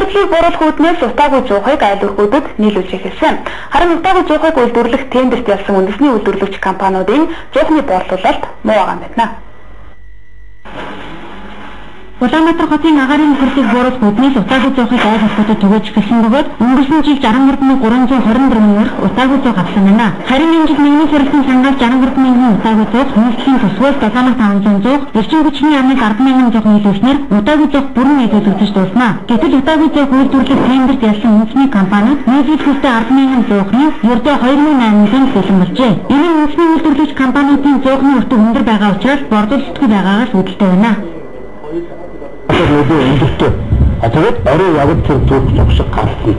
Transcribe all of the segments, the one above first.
Үйлдвэрлэлийг бууруулах үүднээс утаагүй зуухыг айл өрхүүдэд нийлүүлж эхэлсэн. Харин утаагүй зуухыг үйлдвэрлэх тендерт ялсан үндэсний үйлдвэрлэгч компаниудын зуухны борлуулалт муу байгаа юм байна. Улаанбаатар хотын агаарын нөхөрлийг бууруулах үүднээс утаагүй зуухыг айл өрхүүдэд түгээж эхэлсэн бөгөөд өнгөрсөн жил 63,324 өрх утаагүй зуух авсан байна. Харин энэ жил мөнгөний сорилтын сангаас 63,000 утаагүй зуух, нийслэлийн тусгаас 7,500 зуух, эрчим хүчний яамнаас 10,000 зуух нийлүүлснээр утаагүй зуух бүрэн нийлүүлэгдэж дууснаа. Гэтэл утаагүй зуух үйлдвэрлэх тендерт ялсан үндэсний компаниуд нийлүүлэхдээ 10,000 зуухны ердөө 2,800 бэлэн болжээ. Энэ нь үндэсний үйлдвэрлэгч компаниудын зуухны өртөг өндөр байгаа учраас борлуулалтгүй байгаагаас үүдэлтэй байна. Нөлөө өндөртэй. А тэгээд орой яг тэр түүх зөх шиг гарсан.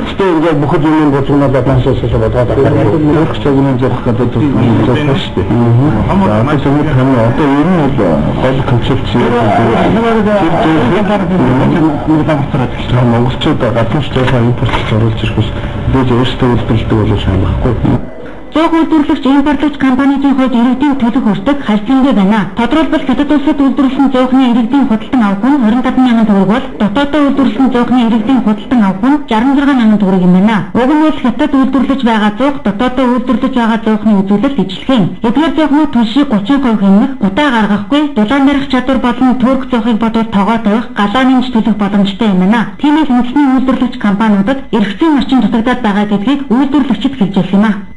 Гэтэ ингээд бүхэл юм бузгнаад дансаас бодоод байгаа. Өөрөх цагийн зурх гэдэг зурх шүү дээ. Одоо зөвхөн таны одоо ер нь бол гол концепц юм. Тэр монголчууд гадны зурхаа импортлж оруулж ирэх ус дэж өөрсдөө үйлдвэрлэдэг болов шаардлагагүй. Зуух үйлдвэрлэгч, импортлогч компаниудын хувьд иргэдийн төлөх өртөг харьцангүй байна. Тодорхойлбол Хятад улсад үйлдвэрлэсэн зуухны иргэдийн худалдан авах нь 25,000 төгрөг бол дотооддоо үйлдвэрлэсэн зуухны иргэдийн худалдан авах нь 66,000 төгрөг юм байна. Уг нь бол Хятад үйлдвэрлэж байгаа зуух дотооддоо үйлдвэрлэж байгаа зуухны үзүүлэлт ижилхэн. Эдгээр зуухны түлшийг 30% хэмнэх, удаа гаргахгүй, дулаан барих чадвар болон турк зуухыг бодвол тогоо тавих, галаа нэмж төлөх боломжтой юм байна. Тиймээс үндэсний үйлдвэрлэгч компаниудад эрх зүйн орчин дутагдаад байгаа гэдгийг үйлдвэрлэгчид хэлж байсан юм а.